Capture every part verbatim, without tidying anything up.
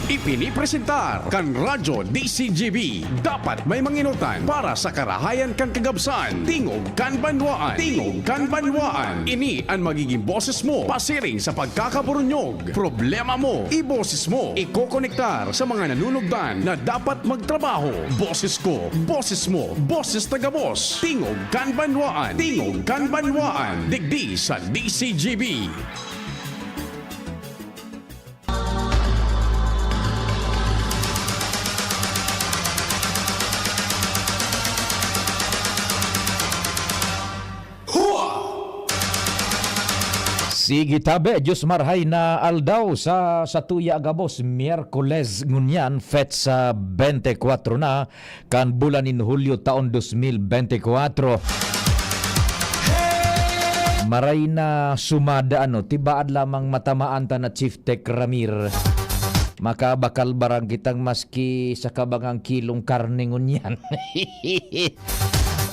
Ipinipresentar kan Radyo D C G B. Dapat may manginutan para sa karahayan kan kagabsan. Tingog kan banwaan. Tingog kan banwaan. Ini an magiging boses mo pasiring sa pagkakaburunyog. Problema mo, iboses mo. Ikokonektar sa mga nanunugdan na dapat magtrabaho. Boses ko, boses mo, boses taga-boss. Tingog kan banwaan. Tingog kan banwaan. Digdi sa D C G B. Sige tabi, Diyos marhay na aldaw sa, sa tuya gabos, Miyerkules ngunyan, petsa bente kwatro na, kan bulan nin Hulyo, taon dos mil bente kwatro. Maray na sumada, ano, tibaad lamang matamaan ta na Chief Tech Ramir. Makabakal barang kitang maski sa kabangang kilong karne ngunyan.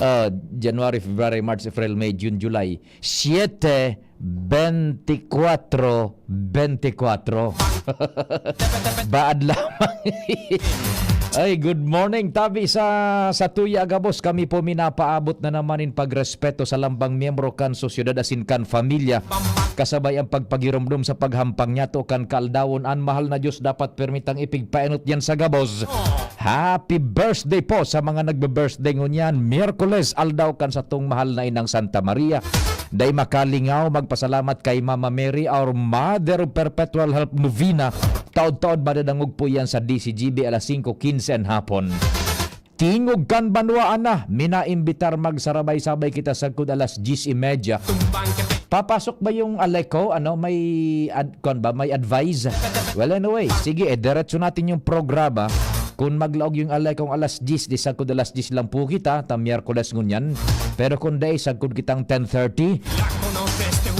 Ah, January, February, March, April, May, June, July. Siete, bentikwatro, bentikwatro. Baad lamang. Ay, good morning. Tabi sa, sa tuya gabos, kami po minapaabot na naman in pagrespeto sa lambang miyembro kan sosyedad asin kan pamilya. Kasabay ang pagpagiromdom sa paghampang niyato kan kaaldawon, an mahal na Diyos dapat permitang ipigpaenot yan sa gabos. Happy birthday po sa mga nagbe-birthday ngunyan. Miyerkules, aldaw kan satong mahal na Inang Santa Maria. Dai makalingaw magpasalamat kay Mama Mary, our Mother of Perpetual Help Novena. Taod-taod madadangog po yan sa D C G B alas singko quince an hapon. Tingog kan banwaan na, minaimbitar magsarabay-sabay kita sagkod alas diyes y media. Papasok ba yung Aleco? Ano, may ad-, kwan ba? May advice? Well, anyway, sige, eh, diretso natin yung programa. Kung maglaog yung Aleco alas diyes, di sagkod alas diyes lang po kita, ta Miyerkules ngunyan. Pero kung dai, sagkod kitang ten thirty.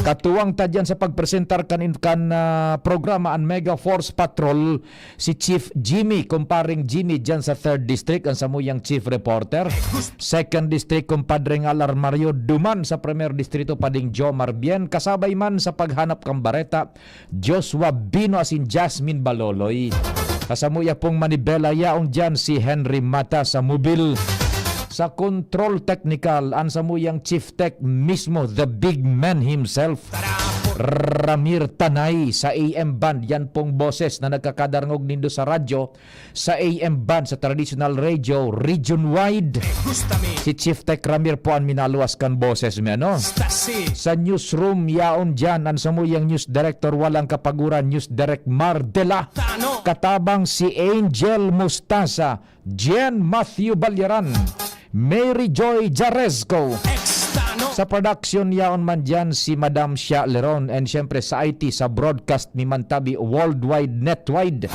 Katuwang ta dyan sa pagpresentar kan, kan, ah, programa, an Mega Force Patrol, si Chief Jimmy, kumparing Jimmy, dyan sa Third District, ang samuyang chief reporter. Second District, kumpadre nga Alarmario, duman sa Primer Distrito, pading Jomar Bien, kasabay man sa paghanap kan bareta, Joshua Bino asin Jasmine Baloloy. Sa samuya pong manibela, yaon dyan si Henry Mata sa mobil. Sa control technical, an samuyang chief tech mismo, the big man himself, Ramir Tanay. Sa A M band, yan pong boses na nagkakadarngog nindo sa radyo, sa A M band, sa traditional radio, region wide. Si Chief Tech Ramir po an minaluwas kan boses mi, ano? Sa newsroom, yaon dyan an samuyang news director, walang kapaguran, News Direct Mar Dela. Katabang si Angel Mustasa, Jen Matthew Balyaran, Mary Joy Jaresco. Sa production, yaon man dyan si Madam Shia Leron. And syempre sa I T, sa broadcast, mi man tabi worldwide, netwide.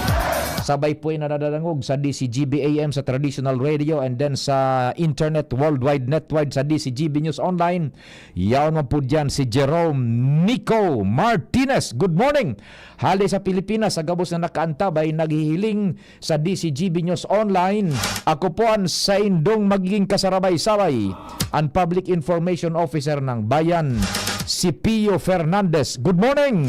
Sabay po yan nadadangog sa D C G B A M, sa traditional radio, and then sa internet, worldwide, netwide, sa D C G B News Online. Yaon man po dyan si Jerome Nico Martinez. Good morning! Hali sa Pilipinas, sa gabos na nakaantabay, naghihiling sa D C G B News Online. Ako po an saindong magiging kasarabay-sabay, an Public Information Officer ng Bayan, si Pio Fernandez. Good morning!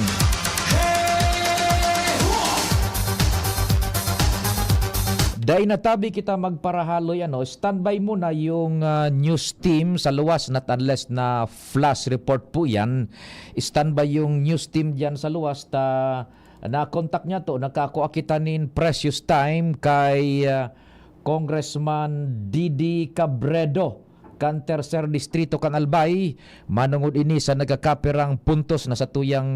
Dai na tabi kita magparahaloy, ano, standby muna yung, ah, news team sa luwas, not unless na flash report po yan. Standby yung news team dyan sa luwas, ta na-contact niyato, nakakua kita nin precious time kay, ah, Congressman Didi Cabredo kan Tercer Distrito kan Albay. Manongod ini sa nagkakapirang puntos na satuyang,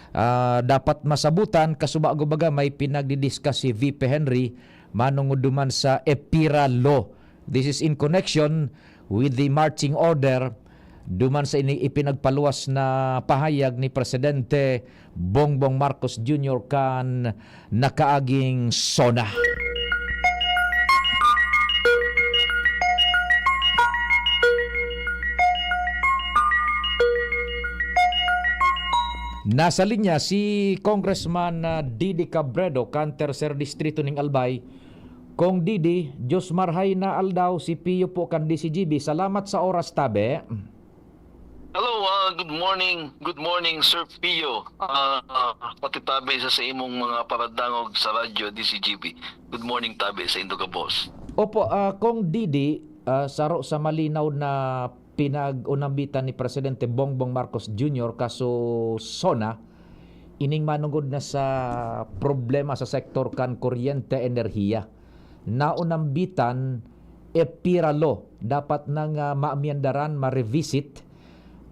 ah, dapat masabutan. Kasubago baga, may pinagdi-discuss si V P Henry manongod duman sa EPIRA Law. This is in connection with the marching order duman sa ini ipinagpaluwas na pahayag ni Presidente Bongbong Marcos Junior kan nakaaging SONA. Nasa linya si Congressman, ah, Didi Cabredo kan Tercer Distrito ning Albay. Kong Didi, Diyos marhay na aldaw, si Pio po kan D C G B. Salamat sa oras, tabi. Hello, ah, good morning. Good morning, Sir Pio. Ah, ah, pati tabi sa, sa imong mga paradangog sa radyo, D C G B. Good morning, tabi sa indo gabos. Opo, ah, Kong Didi, ah, saro sa malinaw na pinag-unambitan ni Presidente Bongbong Marcos Junior kaso SONA, ining manungod na sa problema sa sektor kan kuryente, enerhiya. Naunambitan, EPIRA Law, dapat nang, ah, maamyendaran, ma-revisit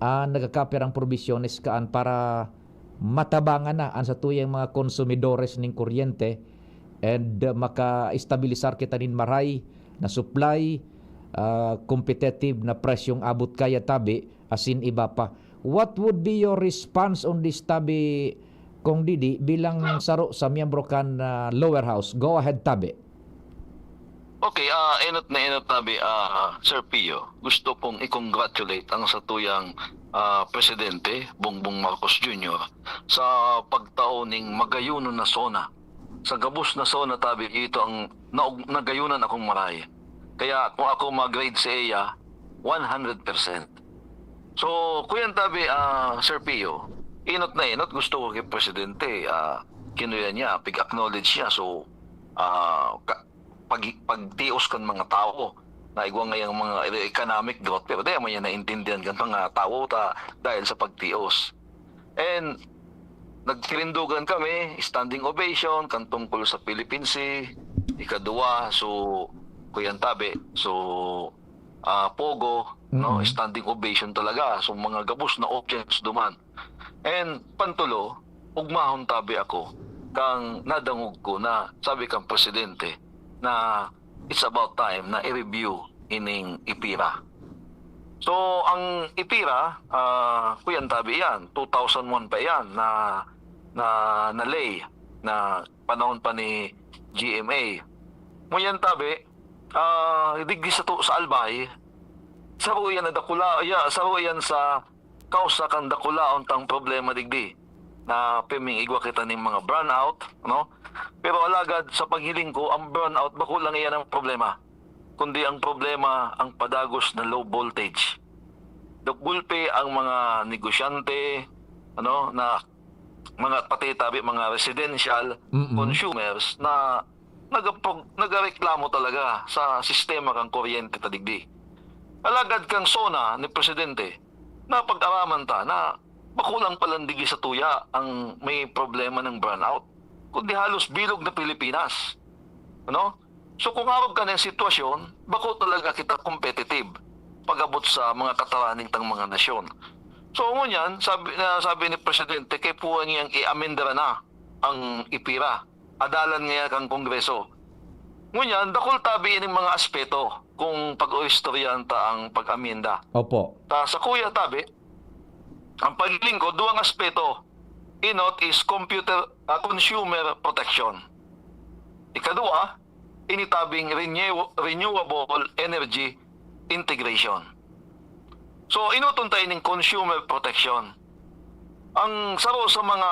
ang nagkakapirang probisyones kaan para matabangan na an satuyang mga konsumidores nin kuryente and, uh, maka-estabilisar kita nin maray na supply, uh, competitive na presyong abot kaya tabi, asin iba pa. What would be your response on this tabi, Kong Didi, bilang saro sa miyembro kan, uh, lower house? Go ahead, tabi. Okay, ah, enot na enot tabi, ah, Sir Pio. Gusto kong i-congratulate ang satuyang, ah, Presidente, Bongbong Marcos Junior, sa pagtao ning magayunon na SONA. Sa gabos na SONA tabi, ito ang naug-, nagayunan akong maray. Kaya kung ako mag-grade sa iya, one hundred percent. So, kuyan tabi, ah, Sir Pio, enot na enot gusto ko kay Presidente, ah, kinuya niya, pig-acknowledge niya. So, ah, ka-, pag-, pagtios kan mga tawo na igwa ngayang mga economic growth, pero di man yan naintindihan kan mga tawo ta dahil sa pagtios. And nagkirindugan kami, standing ovation, kan tungkol sa Philippine Sea, ikaduwa, so, kuyan tabi, so, ah, Pogo, no, Mm. standing ovation talaga. So, mga gabos na audience duman. And pantulo, ugmahon tabi ako kang nadangog ko na sabi kang presidente na it's about time na i-review ining EPIRA. So, ang EPIRA, ah, kuyan tabi yan, two thousand one pa yan na, na, na ley na panahon pa ni G M A. Ngunyan tabi, ah, digdi sa tu-, sa Albay, saro yan na dakula, ya, saro yan sa kausa kan dakulaon tang problema digdi na pirming igwa kita ning mga brownout, no? Pero alagad sa paghiling ko, ang brownout bako lang iyan ang problema, kundi ang problema ang padagos na low voltage. Nagulpi ang mga negosyante, ano, na mga pati tabi, mga residential Mm-mm. consumers na nagapag-, nagareklamo talaga sa sistema kan kuryente ta digdi. Alagad kang SONA ni Presidente, napag-araman ta na bako lang palan digdi sa tuya ang may problema ng brownout, kundi halos bilog na Pilipinas. Ano? So, kung arog kan sitwasyon, bako talaga kita competitive pag-abot sa mga kataraning tang mga nasyon. So, ngunyan, sabi, na, sabi ni Presidente, kaipuhan niyang i-amendara na ang EPIRA. Adalan ngaya kan Kongreso. Ngunyan, dakul tabi ining mga aspeto kung pag-oistoryahan ta ang pag-amyenda. Opo. Ta, sa kuya tabi, ang paghiling ko, duwang aspeto. Enot is computer, ah, consumer protection. Ikaduwa, ini tabing renew-, renewable energy integration. So, enoton ta ining consumer protection. Ang saro sa mga,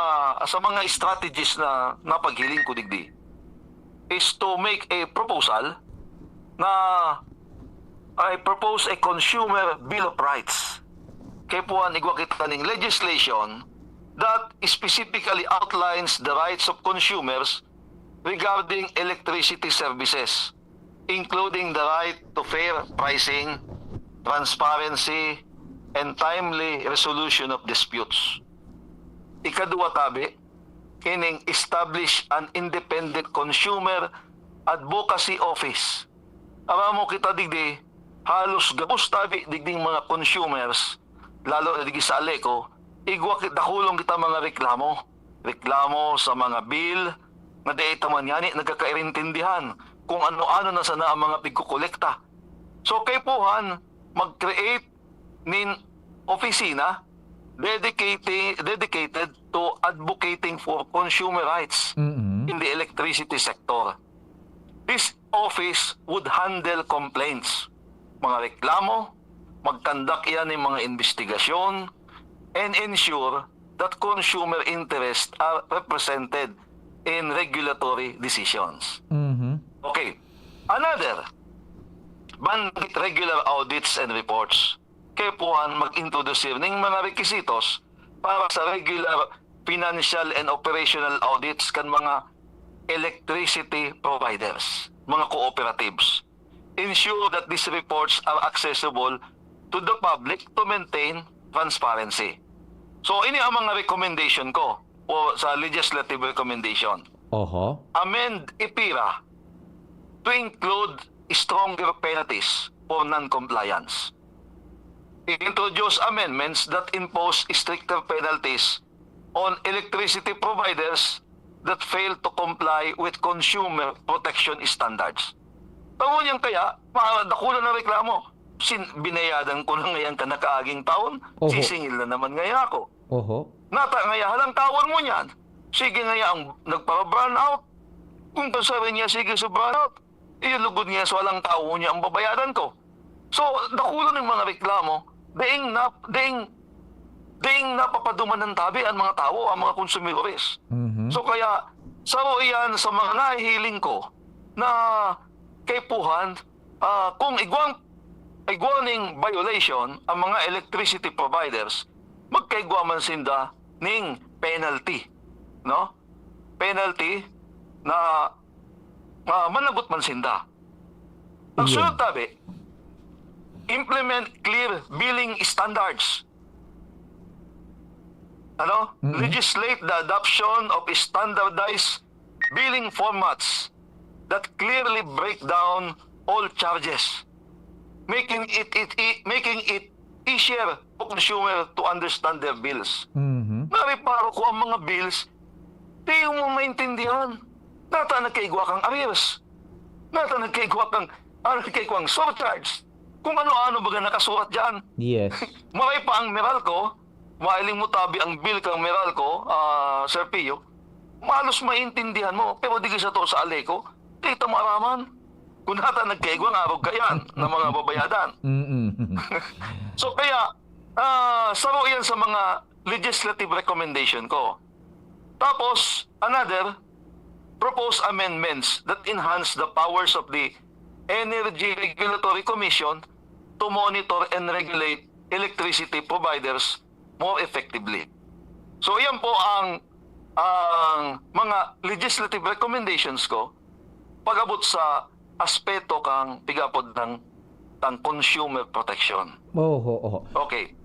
sa mga strategies na napaghiling ko digdi is to make a proposal na I propose a consumer bill of rights. Kaipuhan igwa kita ning legislation that specifically outlines the rights of consumers regarding electricity services, including the right to fair pricing, transparency, and timely resolution of disputes. Ikaduwa tabi, ining establish an independent consumer advocacy office. Aram mo kita digdi, halos gabos tabi digding mga consumers, lalo na digdi sa Aleco, igwa ki-, dakulon kita mga reklamo. Reklamo sa mga bill, na di ta man ngani nagkakairintindihan kung ano-ano na sana ang mga pigkukolekta. So, kaipuhan, mag-create nin opisina dedicated, dedicated to advocating for consumer rights Mm-mm. in the electricity sector. This office would handle complaints, mga reklamo, mag-conduct iyan ng mga investigasyon, and ensure that consumer interests are represented in regulatory decisions. Mhm. Okay. Another, bandit regular audits and reports. kaipuhan mag-introduce ning mga requisitos para sa regular financial and operational audits kan mga electricity providers, mga cooperatives. Ensure that these reports are accessible to the public to maintain transparency. So, ini ang mga recommendation ko o sa legislative recommendation. Oho. Amend EPIRA to include stronger penalties for non-compliance. Introduce amendments that impose stricter penalties on electricity providers that fail to comply with consumer protection standards. Tango niyan kaya, ma-, dakula na reklamo. Sin-, binayadan ko na ngayon ka nakaaging taon, Oho. sisingil na naman ngayon ako. Oho. Nata ngaya, halangkawan mo niyan. Sige ngaya ang nagpara-brownout. Kung kasabi niya, sige sa brownout. Iyo lugod niya sa walang tao niya ang babayadan ko. So, dakula ning mga reklamo, daing nap-, daing, daing napapaduman ng tabi ang mga tao, ang mga konsumidores. Mhm. So, kaya, saro iyan sa mga nahihiling ko na kaipuhan, ah, kung igwang, igwa ning violation ang mga electricity providers, magkaigwa man sinda ning penalty, no? Penalty na, ah, managot man sinda. Ang Iyon. sunod tabi, implement clear billing standards. Ano? Mm. Legislate the adoption of standardized billing formats that clearly break down all charges, making it, it, it, making it easier for consumer to understand their bills. Mhm. Nareparo ko ang mga bills, di mo maintindihan. Nata nagkaigwa kang arrears. Nata nagkaigwa kang, ah, nagkaigwa ang surcharge. Kung ano-ano baga nakasurat dyan. Yes. Maray pa ang Meralco, mailing mo tabi ang bill kang Meralco, ah, Sir Pio, malos maintindihan mo, pero di sa to sa Aleco, di ta maaraman. Kung nata nagkaigwa, arog ka yan, na mga babayadan. Mm-mm. So, kaya, ah, saro yan sa mga legislative recommendation ko. Tapos, another, propose amendments that enhance the powers of the Energy Regulatory Commission to monitor and regulate electricity providers more effectively. So, iyan po ang, ang mga legislative recommendations ko pag-abot sa aspeto kang pigapod ng, ng consumer protection. Oho, oho. Okay.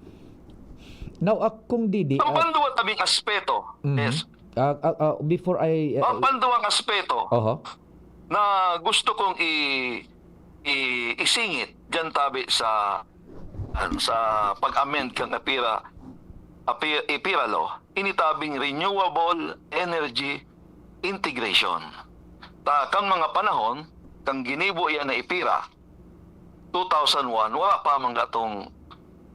Now, akong didi, Ang ah, panduwa tabing aspeto, Mhm. yes. Ah, ah, ah, before I, ah, Ang panduwang aspeto Oho. na gusto kong i-, i-, isingit diyan tabi sa, sa pag-amend kang EPIRA, api-, EPIRA law, ini tabing renewable energy integration. Ta, kang mga panahon, kang ginibo iyan na EPIRA, two thousand one, wala pa man gatong,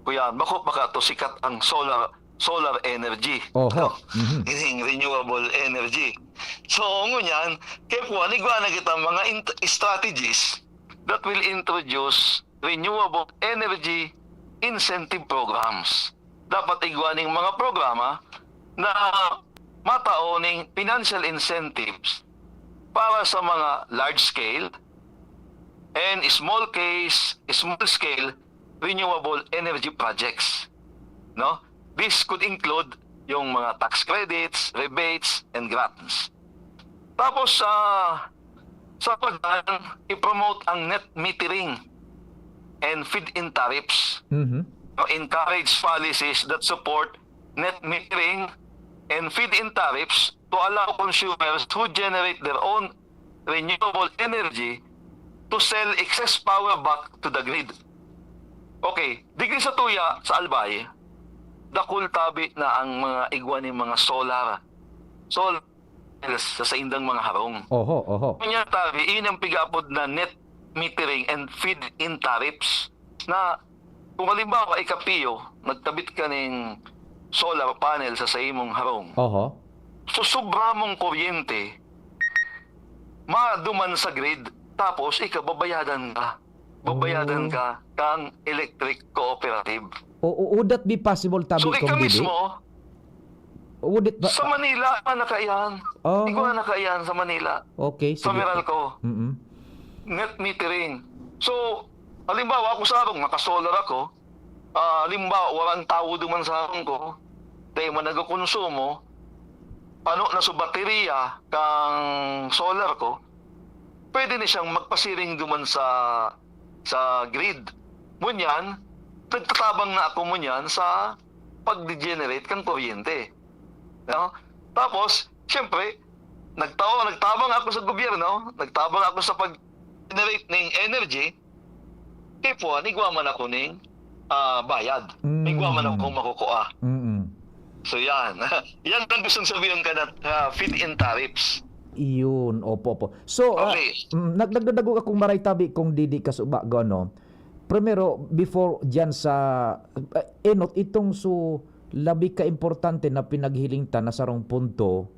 kuya, bako pa kato sikat ang solar, solar energy. Oho. No? Mhm. Ining renewable energy. So, ngunyan, kaya po, anigwa na kita mga int-, strategies that will introduce renewable energy incentive programs. Dapat igwa ning mga programa na matao ning financial incentives para sa mga large scale and small case, small scale renewable energy projects, no? This could include yung mga tax credits, rebates, and grants. Tapos, ah, sa pagdaan, i-promote ang net metering and feed-in tariffs. Mhm. No, encourage policies that support net metering and feed-in tariffs to allow consumers who generate their own renewable energy to sell excess power back to the grid. Okay, digdi sa tuya, sa Albay, dakul tabi na ang mga igwa ning mga solar, solar panels sa saindang mga harong. Oho, oho. Kanya tabi, ini ang pig-aapod na net metering and feed-in tariffs na kung halimbawa, ikapiyo, nagtabit ka ning solar panel sa, sa imong harong. Oho. So, sobra mong kuryente, maduman sa grid, tapos ikaw, babayadan ka. Babayadan Oh. ka kang electric cooperative. O, o, would that be possible, tabi So, kong ika bibi? mismo, Would it ba- sa Manila, anak ka iyan. Oh. Ikaw, anak ka iyan sa Manila. Okay, Sa sige po. Meralco. Mm-mm. Net metering. So, halimbawa, ako sa harong, nakasolar ako, Ah, halimbawa, warang tawo duman sa harong ko, dai man nagkokonsumo, pano na so baterya kan solar ko, pwede na siyang magpasiring duman sa, sa grid. Ngunyan, nagtatabang na ako ngunyan sa pagde-generate kan kuryente. No? Tapos, siyempre, nagtao-, nagtabang ako sa gobyerno, nagtabang ako sa pag-generate ning energy, kaya po, igwa man ako ning, ah, bayad. Igwa man ako Mm. kung makukuha. Mm. So, yan. Yan ang gustong sabihin ka na, ah, feed-in tariffs. Iyon, opo, opo. So, ah, Okay. mm, nag-, nagdadagog akong maray tabi kung didi ka suba, ano. Primero, before diyan sa, ah, enot, itong su-, labi ka importante na pinaghiling ta na sarong punto,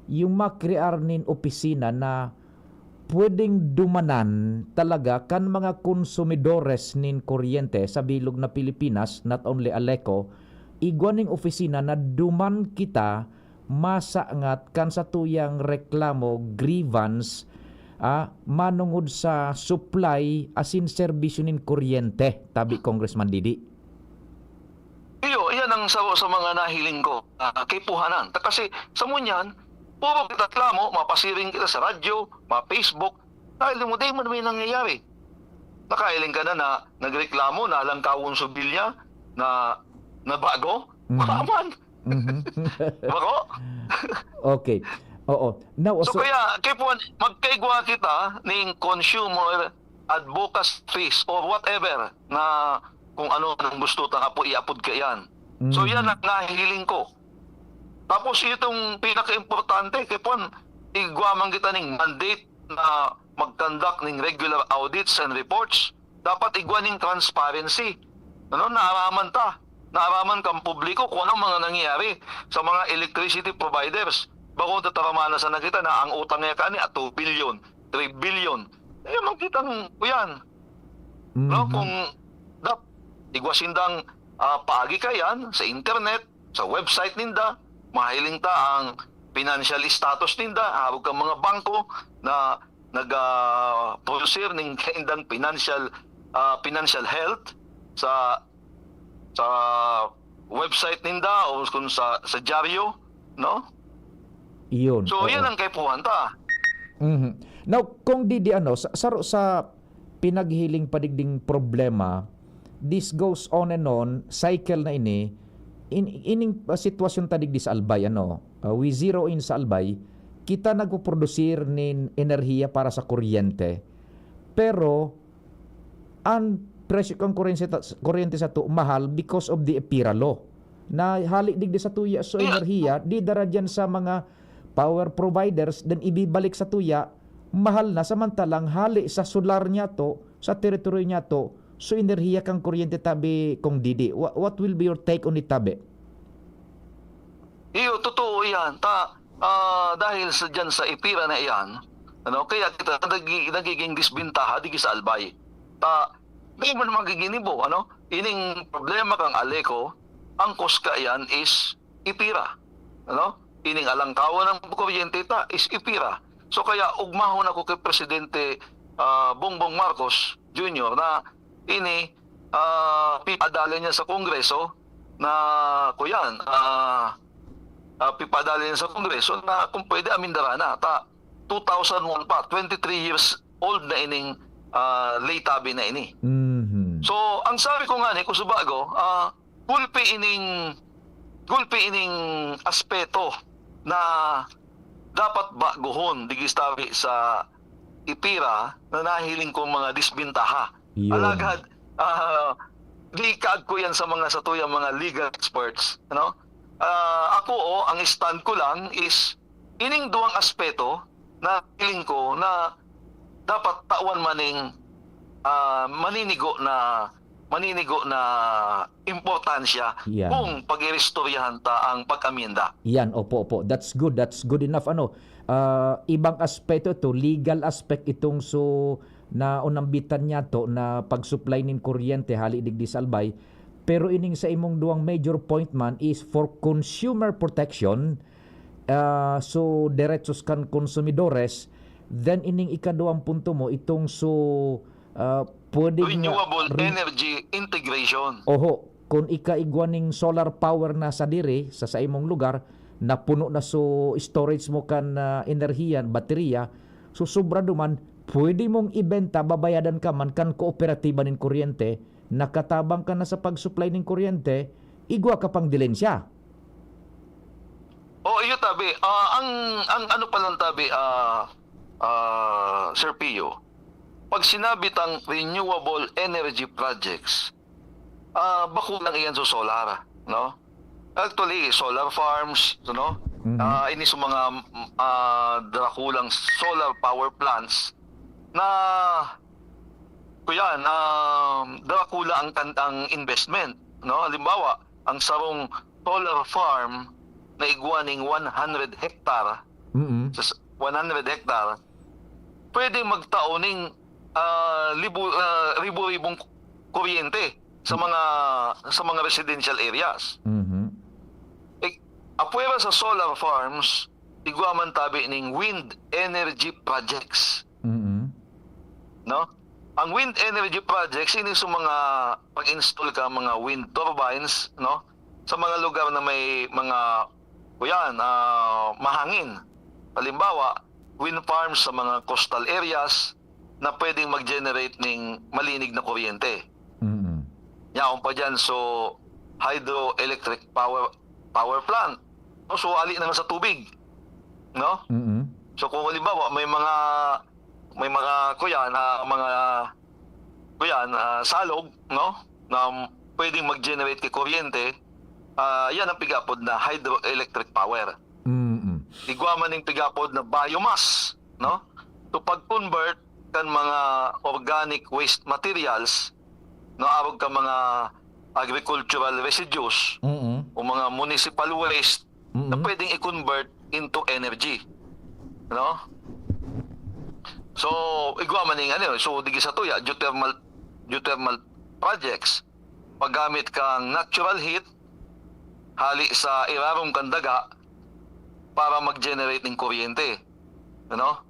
yung makrear nin opisina na pwedeng dumanan talaga kan mga konsumidores nin kuryente sa bilog na Pilipinas, not only Aleco, igwa ning opisina na duman kita masangat kan satuyang reklamo, grievance, ah, manongod sa supply asin serbisyo nin kuryente, tabi Congressman Didi. Iyo, iyan ang sa, sa mga nahiling ko, ah, kaipuhanan. Ta-, kasi sa ngunyan, puro kita reklamo, mapasiring kita sa radyo, ma-Facebook, dahil mo, di man may nangyayari. Nakahiling ka na na nagreklamo na alangkawon sa bilya na, na bago? Mhm. Wala man. Mhm. Bako? Okay. Oo. Now, So, so kaya, kaya po, magkaigwa kita ning consumer advocacy or whatever na kung ano ang gusto ta nga po iapod kaiyan. So, Mm. yan ang nahihiling ko. Tapos, itong pinaka-importante, kaya po, igwa man kita ning mandate na mag-conduct ning regular audits and reports. Dapat igwa ning transparency. Ano, naaraman ta. Naaraman kang publiko kung anong mga nangyayari sa mga electricity providers. Bako tataramana sana kita na ang utang niya kani at two billion, three billion. Eh, makita ng, yan. No, Mhm. kung dap-, igwa sindang, ah, paagi ka yan sa internet, sa website ninda, mahiling ta ang financial status ninda, arog kang mga bangko na nag, ah, produsir ning kaindang financial, ah, financial health sa, sa website ninda o kung sa, sa dyaryo, no? Iyon, So, oo. yan ang kaipuhan ta. Mhm. Now, kung di, di ano, sa, saro sa pinaghiling pa digding problema, this goes on and on, cycle na ini, in, ining, ah, sitwasyon ta digdi sa Albay, ano, ah, we zero in sa Albay, kita nagpuprodusir nin enerhiya para sa kuryente. Pero, ang presyo kan kuryente ta-, kuryente sato mahal because of the EPIRA law. Na hali digdi sa tuya, so Yeah. enerhiya, di dara dyan sa mga power providers, then ibibalik sa tuya, mahal na, samantalang hali sa solar niya to, sa teritoryo niya to, so enerhiya kan kuryente tabi kung didi. Wha-, what will be your take on it, tabi? Iyo, totoo yan. Ta, ah, dahil sa, dyan sa EPIRA na iyan, ano, kaya kita nagi-, nagiging disbintaha digi sa Albay. Ta, di man magiging ibo, ano? Ining problema kang Aleco, ang kuska iyan is EPIRA, ano? Ining alangkawan ng kuryente ta is EPIRA. So, kaya ugmahon ako kay Presidente, ah, Bongbong Marcos Junior na ini, ah, pipadala niya sa Kongreso na, kuyan, ah, ah, pipadala niya sa Kongreso na kung pwede, amendara na. Ta, two thousand one pa, twenty-three years old na ining, ah, lei tabi na ini. Mhm. So, ang sabi ko nga ni, Kusubago, ah, gulpi ining, gulpi ining aspeto na dapat baguhon, digi tabi sa EPIRA na nahiling kong mga disbintaha. Yun. Alagad, ah, di kaagko yan sa mga satuyang mga legal experts, ano? Ah, ako, oh, ang stand ko lang is ining duwang aspeto na feeling ko na dapat tawan maning, ah, maninigo na, maninigo na importansya Yan. kung pag-iristoryahan ta ang pag-amyenda. Yan, opo, opo. That's good. That's good enough. Ano, ah, ibang aspeto ito, legal aspect itong so na unambitan niya to na pag-supply nin kuryente hali digdi sa Albay. Pero ining sa imong duwang major point man is for consumer protection, ah, so, derechos kan konsumidores, then ining ikaduwang punto mo, itong so, ah, pwede nga Renewable re- energy integration. Oho. kun ika igwa ning solar power na sadiri sa saimong lugar, na puno na so storage mo kan, ah, enerhiya, baterya, so sobra duman, pwede mong ibenta, babayadan ka man kan kooperatiba nin kuryente, nakatabang ka na sa pag-supply nin kuryente, igwa ka pang dilensya. O, iyo tabi. Ah, ang, ang ano pa lang tabi, ah, ah, Sir Pio, pag sinabi tang renewable energy projects, ah, bako lang iyan sa solar, no? Actually, solar farms, no? Mhm. Ah, ini sa mga, ah, drakulang solar power plants na, kuyan, ah, drakula ang kan-, ang investment, no? Halimbawa, ang sarong solar farm na igwa ning one hundred hectare, Mm. sa s-, one hundred hectare, pwede magtao ning, ah, libu-, ah, ribu-ribong kuryente sa mga, sa mga residential areas. Mhm. Eh, apwera sa solar farms, igwa man tabi ning wind energy projects, Mm. no? Ang wind energy projects, ini sa mga pag-install ka mga wind turbines, no? Sa mga lugar na may mga, kuyan, ah, mahangin. Halimbawa, wind farms sa mga coastal areas na pwedeng mag-generate ning malinig na kuryente. Mm. Yaon pa diyan, so hydroelectric power, power plant. No? So, ali naman sa tubig, no? Mm. So, kung halimbawa, may mga, may mga, kuyan, ah, mga, kuyan, ah, salog, no? Na pwedeng mag-generate kay kuryente, ah, yan ang pigapod na hydroelectric power. Mm. Igwa man ning pigapod na biomass, no? To pag-convert kan mga organic waste materials, no, arog kan mga agricultural residues Mm. o mga municipal waste na Mm. pwedeng i-convert into energy, no? So, igwa man ning ano, so digi sa tuya, geothermal, geothermal projects, paggamit kang natural heat hali sa irarom kan daga para mag-generate ning kuryente, ano?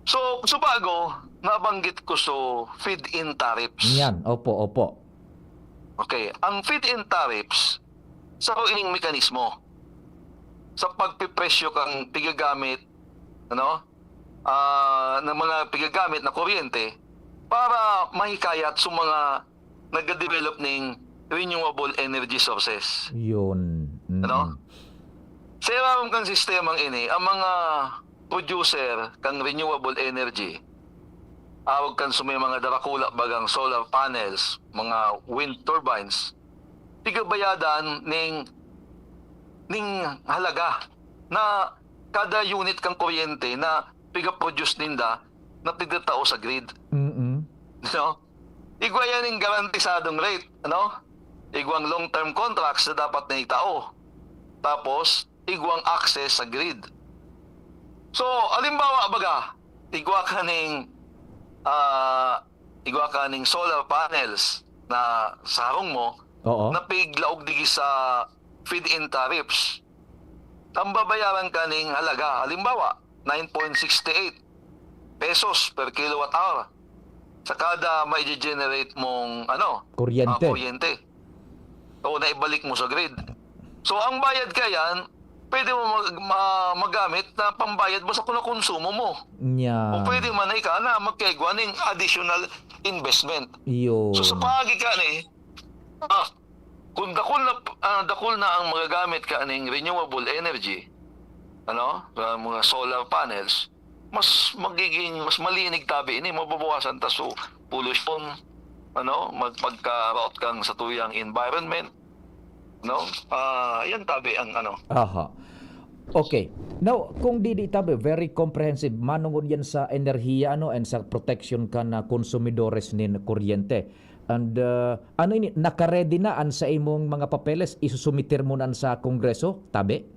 So, subago, nabanggit ko so feed-in tariffs. Yan, opo, opo. Okay, ang feed-in tariffs, saro ining mekanismo sa pagpipresyo kang pigagamit, ano, ah, ng mga pigagamit na kuryente para mahikayat sa mga nagde-develop ning renewable energy sources. Yun. Mm. Ano? Sa ilarom kan sistemang ini, ang mga producer kan renewable energy, arog kan sa may mga darakula bagang solar panels, mga wind turbines, pigabayadan ning, ning halaga na kada unit kan kuryente na piga-produce ninda na pigtatao sa grid. Mm. No? Igwa yan yung garantisadong rate, ano? Igwang long-term contracts na dapat na itao. Tapos, igwang access sa grid. So, halimbawa baga, igwa ka ning, ah, igwa ka ning solar panels na sarong mo, Oo. na piglaog digi sa feed-in tariffs. Ang babayaran ka ning halaga, halimbawa, nine point six eight pesos per kilowatt hour sa kada mai-generate mong, ano, Kuryente. ah, kuryente. O naibalik mo sa grid. So, ang bayad ka yan, pwede mo mag-, ma-, magamit na pambayad mo sa kung nakonsumo mo. Nya. O pwede man na ika na magkaigwa ning additional investment. Iyo. So, sa paagi ka ni, ah, kung dakul na, ah, dakul na ang magagamit ka ning renewable energy, ano, ah, mga solar panels, mas magiging, mas malinig tabi ini, mababawasan ta so pollution, ano, mag-, magkaraot kang sa tuyang environment, no? Ah, yan tabi ang ano. Aha. Okay. Now, kung di, di tabi, very comprehensive, manungod yan sa enerhiya, ano, and sa protection kan konsumidores nin kuryente. And, uh, ano ini, naka-ready na an sa imong mga papeles, isusumiter mo nan sa Kongreso, tabi?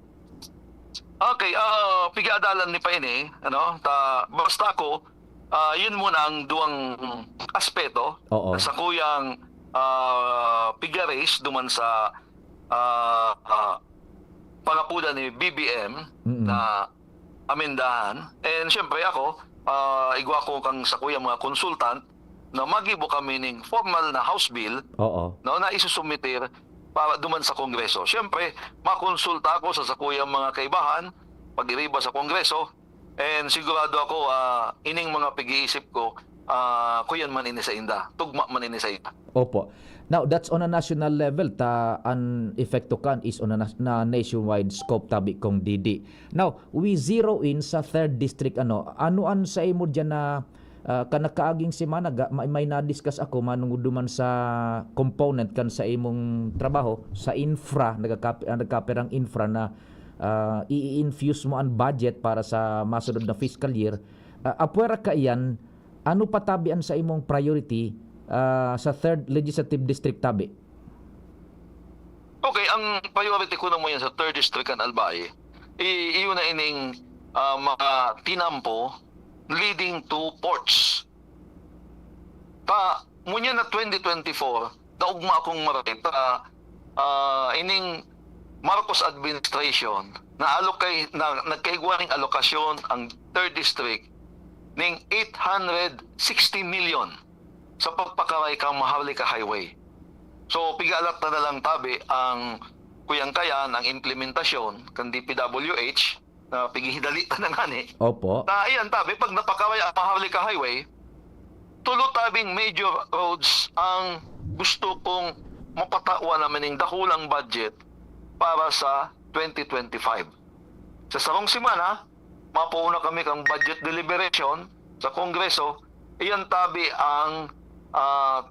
Okay, ah, pigadalan ni pa ini, ano, ta, basta ako, ah, yun muna ang duwang aspeto. Oo. Sa kuyang, ah, piga-raise duman sa, ah, ah, pangapudan ni B B M Mm-mm. na amendahan. And syempre ako, ah, igwa ko kang sa kuya mga consultant, na magibo kami ning formal na House Bill, Oo. no, na isusumiter para duman sa Kongreso. Siyempre, makonsulta ako sa sakuyang mga kaibahan, pag-iriba sa Kongreso, and sigurado ako, ah, ining mga pag-iisip ko, ah, kuyan man ini sa inda, tugma man ini sa inda. Opo. Now, that's on a national level, ta an epekto kan is on a nas-, na nationwide scope, tabi kong D D. Now, we zero in sa third district, ano, ano an sa imo diyan na, ah, kan nakaaging semana ga-, may, may na-discuss ako manungod duman sa component kan sa imong trabaho, sa infra, nagkakap-, ah, nagkapirang infra na, ah, i-infuse mo an budget para sa masunod na fiscal year. Ah, apwera kaiyan, ano pa tabi an sa imong priority, ah, sa third legislative district tabi? Okay, ang priority ko naman yan sa third district kan Albay, i-, iyon na ining, ah, mga tinampo leading to ports. Ta, ngunyan na twenty twenty-four, naugma akong marita, ah, ining Marcos administration na alokay-, na nagkaigwa ning alokasyon ang third district ning eight hundred sixty million sa pagpakaray kan Maharlika Highway. So, pigalat na na lang tabi ang kuyang kayan, ang implementasyon kan D P W H, na pighihidali ta na ngani. Opo. Na iyan tabi, pag napakaray ang Maharlika Highway, tulo tabing major roads ang gusto kong mapatawan namin ning dakulang budget para sa twenty twenty-five. Sa sarong semana, mapuuna kami kang budget deliberation sa Kongreso, iyan tabi ang, ah,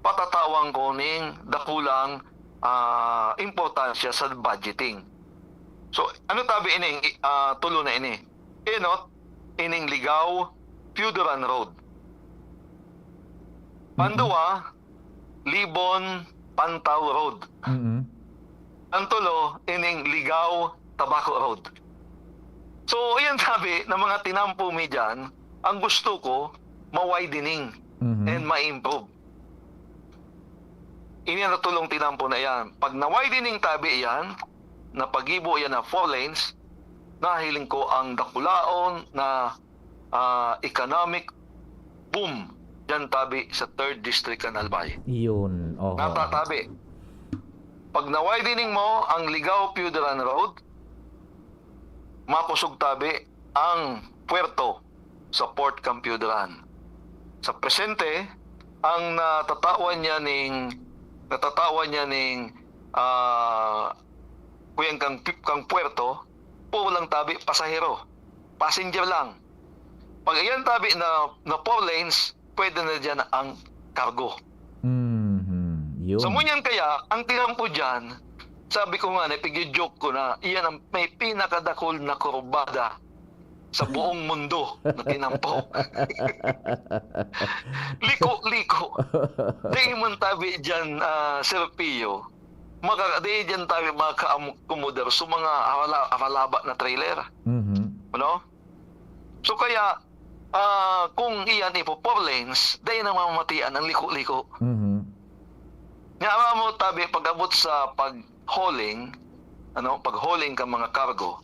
patatawan ko ning dakulang, ah, importansya sa budgeting. So, ano tabi ining, ah, tulo na ini? Enot, ining Ligao, Pioduran Road. Panduwa, Libon, Pantaw Road. Mm-mm. Ang tulo, ining Ligao, Tabaco Road. So, iyan tabi na mga tinampo mi dyan, ang gusto ko, ma-widening Mhm. and ma-improve. Ini ang tulong tinampo na iyan. Pag na-widening tabi iyan, napagibo iyan na four lanes, nahiling ko ang dakulaon na, ah, economic boom diyan tabi sa third district kan Albay. Iyon, oho. Natatabi. Pag na-widening mo ang Ligao Pioduran Road, makusog tabi ang puerto sa Port kan Pioduran. Sa presente, ang natatawan niya ning, natatawan niya ning, ah, kuyang kang, kang puerto, puro lang tabi pasahero, passenger lang. Pag iyan tabi na, na four lanes, pwede na diyan ang cargo. Mhm. Yun. So, ngunyan kaya, ang tinampo diyan, sabi ko nga, napigyo-joke ko na, iyan ang may pinakadakul na kurbada sa buong mundo na tinampo. Liko-liko. Di man tabi diyan, ah, Sir Pio. Maka-, di diyan tabi maka-akomodar sa mga arala-, aralaba na trailer. Mhm. Ano? So kaya, ah, kung iyan ipo four lanes, dai na mamamatian ang liko-liko. Mhm. Nga, aram mo, tabi, pag-abot sa pag-hauling, ano, pag-hauling ka mga cargo,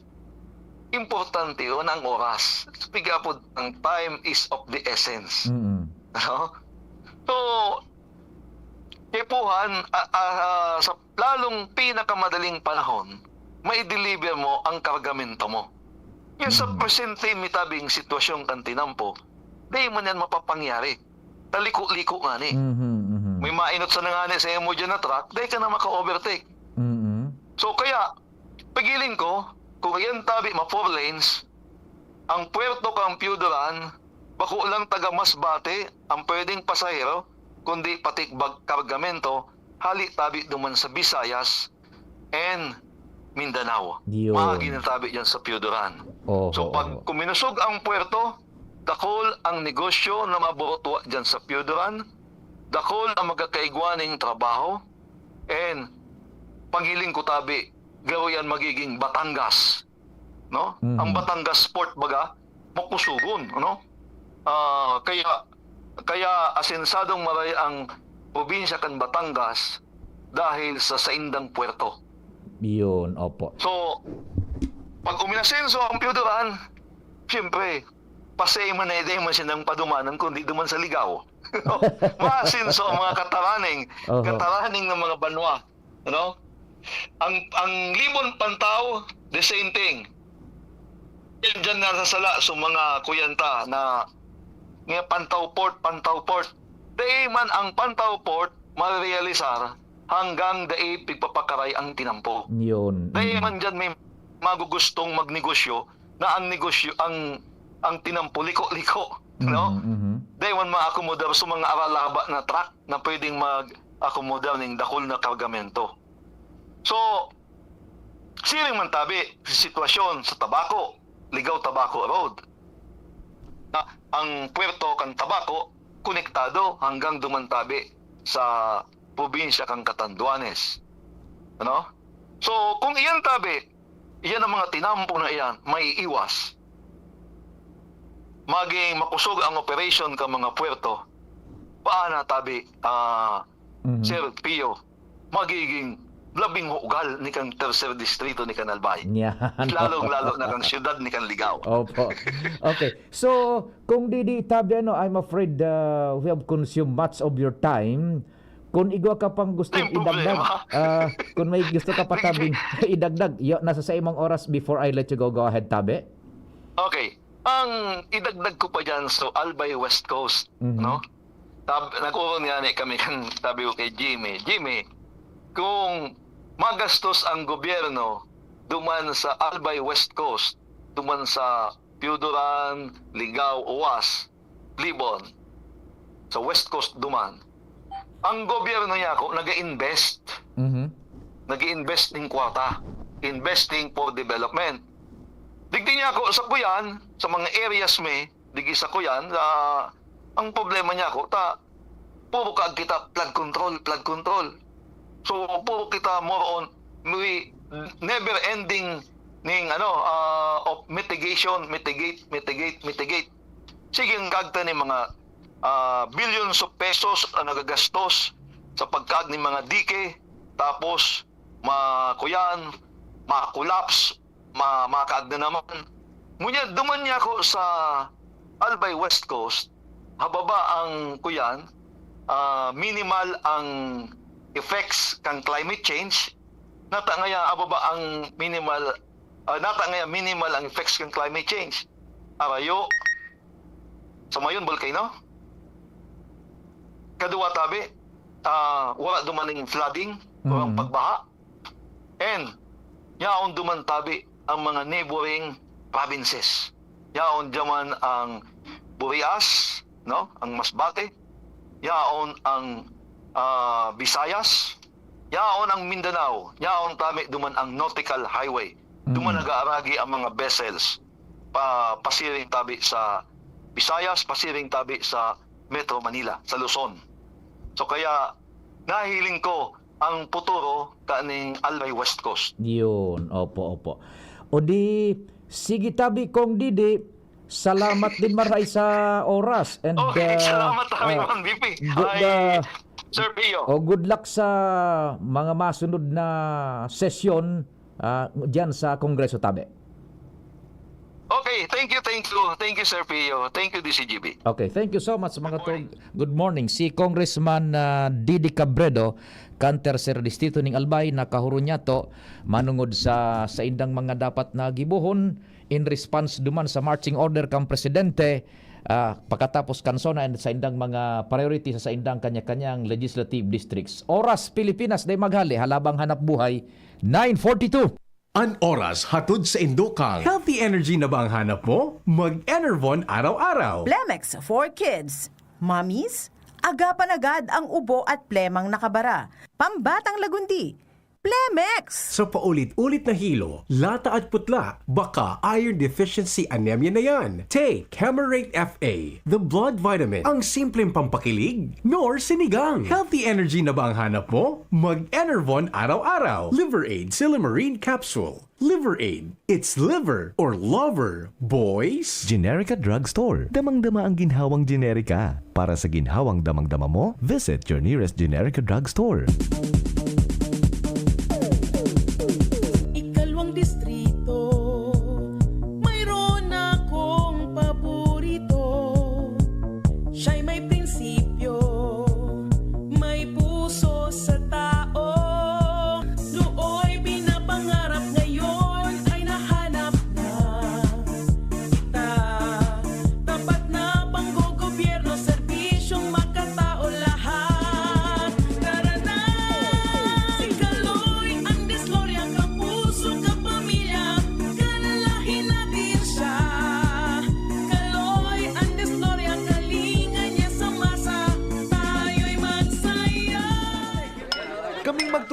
importante yun ang oras. Pigapod, ang time is of the essence. Mm-mm. Ano? So, kaipuhan, a-, a-, sa lalong pinakamadaling panahon, mai-deliver mo ang kargamento mo. Yan sa Mm. presente mitabing sitwasyon kan tinampo, di man yan mapapangyari. Taliko-liko ngani. Mhm, mhm. May mainot sa nangani sa imo dyan na truck, dai ka na maka-overtake. Mm. So, kaya, pagiling ko, kung iyan tabi ma four lanes, ang puerto kan Pioduran, bako lang taga Masbate ang pwedeng pasahero, kundi pati bag-, kargamento, hali tabi duman sa Visayas and Mindanao. Yun. Maagi na tabi dyan sa Pioduran. Oho, So, pag oho. kuminusog ang puerto, dakul ang negosyo na maburutwa dyan sa Pioduran, dakul ang magkakaigwa ning trabaho, and paghiling ko tabi, garo yan magiging Batangas, no? Mhm. Ang Batangas Port baga, makusugon, ano? Ah, kaya, kaya asensadong maray ang probinsya kan Batangas dahil sa saindang puerto. Yun, opo. So, pag uminasenso ang Pioduran, siyempre, pasay man na, dai man siya nang padumanan, kundi duman sa Ligao. Maasenso ang mga kataraning, Oho. kataraning ng mga banwa, ano? Ang, ang Libon Pantaw, the same thing. Yan dyan nasasala sa mga kuyanta na nga Pantaw Port, Pantaw Port. Dai man ang Pantaw Port marealisar hanggang dai pigpapakaray ang tinampo. Yun. Dai Mm. man dyan may magugustong magnegosyo na ang negosyo, ang, ang tinampo, liko-liko, no? Mhm, mhm. Dai man maakomodar sa mga aralaba na truck na pwedeng mag-akomodar ning dakul na kargamento. So, siring man tabi si sitwasyon sa Tabaco, Ligao Tabaco Road. Na ang puerto kan Tabaco konektado hanggang duman tabi sa probinsya kan Catanduanes. Ano? So, kung iyan tabi, iyan ang mga tinampo na iyan, maiiwas. Maging makusog ang operation kan mga puerto. Paana tabi, ah, Mhm. Sir Pio, magiging labing hugal ni kan Tercer Distrito ni kan Albay. Yan. Lalong-lalo na kan siyudad ni kan Ligao. Opo. Okay. So, kung didi tabi, ano, I'm afraid, uh, we have consumed much of your time. Kung igwa ka pang gustong May idagdag, problema. ah, kung may gusto ka pa tabi, idagdag, yo, nasa sa imong oras before I let you go. Go ahead, tabi. Okay. Ang idagdag ko pa dyan, so, Albay West Coast, Mhm. no? Tab-, nag-uron nga ni kami kan tabi ko kay Jimmy, "Jimmy, kung magastos ang gobyerno duman sa Albay West Coast, duman sa Pioduran, Ligao, Oas, Libon, sa West Coast duman, ang gobyerno niya ako nag-invest. Mhm. Nag-invest ning kwarta. Investing for development. Digdi niya ako sa kuyan, sa mga areas mi, digi sa kuyan, ah, ang problema niya ako, ta, puro kaag kita flood control, flood control. So, puro kita more on, we, never ending ning, ano, ah, of mitigation, mitigate, mitigate, mitigate. Sige, ang kagta ni mga, ah, billions of pesos ang nagagastos sa pagkaag ni mga dike, tapos makuyan, ma-collapse, ma-, makaag na naman. Ngunyan, duman niya ako sa Albay West Coast, hababa ang kuyan, ah, minimal ang effects kan climate change, nata ngaya hababa ang minimal, ah, nata ngaya minimal ang effects kan climate change. Arayo, sa mayon, volcano. Kaduwa tabi, ah, wala duman ning flooding, walang Mm. pagbaha. And yaon duman tabi ang mga neighboring provinces. Yaon diyaman ang Burias, no? Ang Masbate. Yaon ang, ah, Visayas. Yaon ang Mindanao. Yaon tabi duman ang Nautical Highway. Duman Mm. nag-aaragi ang mga vessels pa, pasiring tabi sa Visayas, pasiring tabi sa Metro Manila, sa Luzon. So kaya, nahiling ko ang puturo kaning Albay West Coast. Yun, opo, opo. O di, sige tabi, Kong Didi, salamat din maray sa oras. And, Okay, uh, salamat kami, uh, Mang B P. Good, Ay, uh, Sir Pio. Oh, good luck sa mga masunod na sesyon, ah, diyan sa Kongreso tabi. Okay, thank you, thank you. Thank you, Sir Pio. Thank you, D C G B. Okay, thank you so much, mga Good morning. tol. Good morning. Si Congressman, ah, Didi Cabredo, kan Tercer Distrito ning Albay, nakahuron niya to, manungod sa, sa indang mga dapat na gibohon in response duman sa marching order kan Presidente, ah, pakatapos kan SONA and sa indang mga priority sa, sa indang kanya-kanyang legislative districts. Oras, Pilipinas, day maghali, halabang hanap buhay, nine forty-two. An oras hatod sa Indokang. Healthy energy na ba ang hanap mo? Mag-Enervon araw-araw. Plemex for Kids. Mommies, agapan agad ang ubo at plemang nakabara. Pambatang lagundi. Plemex! Sa paulit-ulit na hilo, lata at putla, baka iron deficiency anemia na yan. Take Hemarate F A, the blood vitamin. Ang simpleng pampakilig, nor sinigang. Healthy energy na ba ang hanap mo? Mag-Enervon araw-araw. Liver Aid Silymarin Capsule. Liver Aid. It's liver or lover, boys. Generica Drugstore. Damang-dama ang ginhawang Generica. Para sa ginhawang damang-dama mo, visit your nearest Generica Drugstore. Ikalawang distrito, mayroon akong paborito.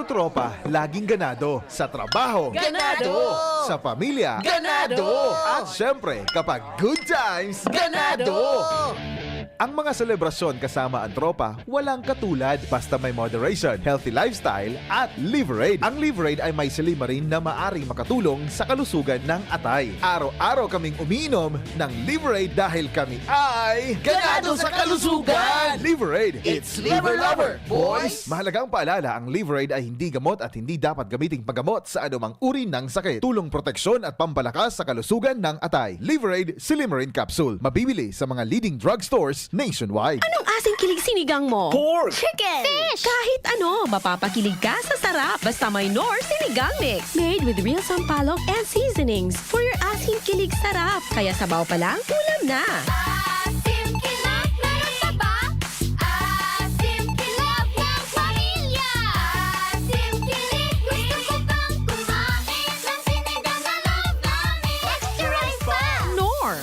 Tropa, laging ganado. Sa trabaho. Ganado! Sa pamilya. Ganado! At syempre, kapag good times, ganado! Ang mga selebrasyon kasama ang tropa, walang katulad. Basta may moderation, healthy lifestyle, at Liverade. Ang Liverade ay may silymarin na maaring makatulong sa kalusugan ng atay. Araw-araw kaming umiinom ng Liverade dahil kami ay ganado sa kalusugan! Liverade, it's Liver Lover, boys! Mahalagang paalala, ang Liverade ay hindi gamot at hindi dapat gamiting paggamot sa anumang uri ng sakit. Tulong proteksyon at pampalakas sa kalusugan ng atay. Liverade Silymarin Capsule. Mabibili sa mga leading drugstores nationwide. Anong asing kilig sinigang mo? Pork! Chicken! Fish! Kahit ano, mapapakilig ka sa sarap. Basta may Knorr Sinigang Mix. Made with real sampalok and seasonings. For your asing kilig sarap. Kaya sabaw pa lang, ulam na. Asim Kilig, meron pa ba? Asim Kilig ng pamilya. Asim Kilig, gusto ko pang kumain ng sinigang na love namin. Extra rice pa! Knorr!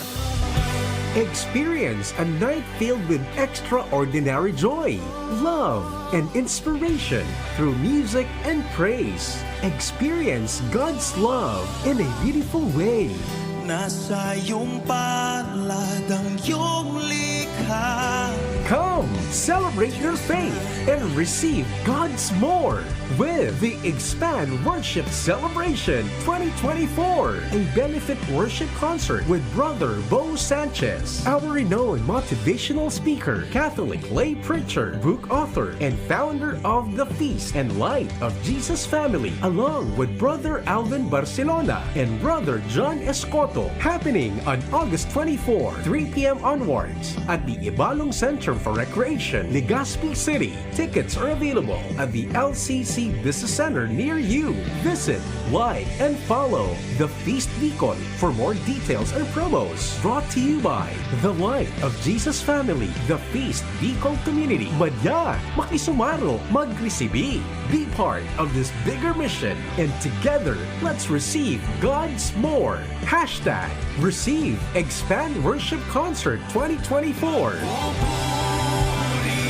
Experience a night filled with extraordinary joy, love, and inspiration through music and praise. Experience God's love in a beautiful way. Nasa iyong palad ang iyong likha. Come, celebrate your faith and receive God's more with the Expand Worship Celebration twenty twenty-four, a benefit worship concert with Brother Bo Sanchez, our renowned motivational speaker, Catholic lay preacher, book author, and founder of the Feast and Light of Jesus Family, along with Brother Alvin Barcelona and Brother John Escoto, happening on August twenty-four, three p m onwards, at the Ibalong Center for Recreation, Legazpi City. Tickets are available at the L C C Business Center near you. Visit, like, and follow The Feast Bicol for more details and promos. Brought to you by The Light of Jesus Family, The Feast Bicol Community. Madya, makisumaro, magresibi. Be part of this bigger mission, and together, let's receive God's more. Hashtag Receive Expand Worship Concert twenty twenty-four. Pupuri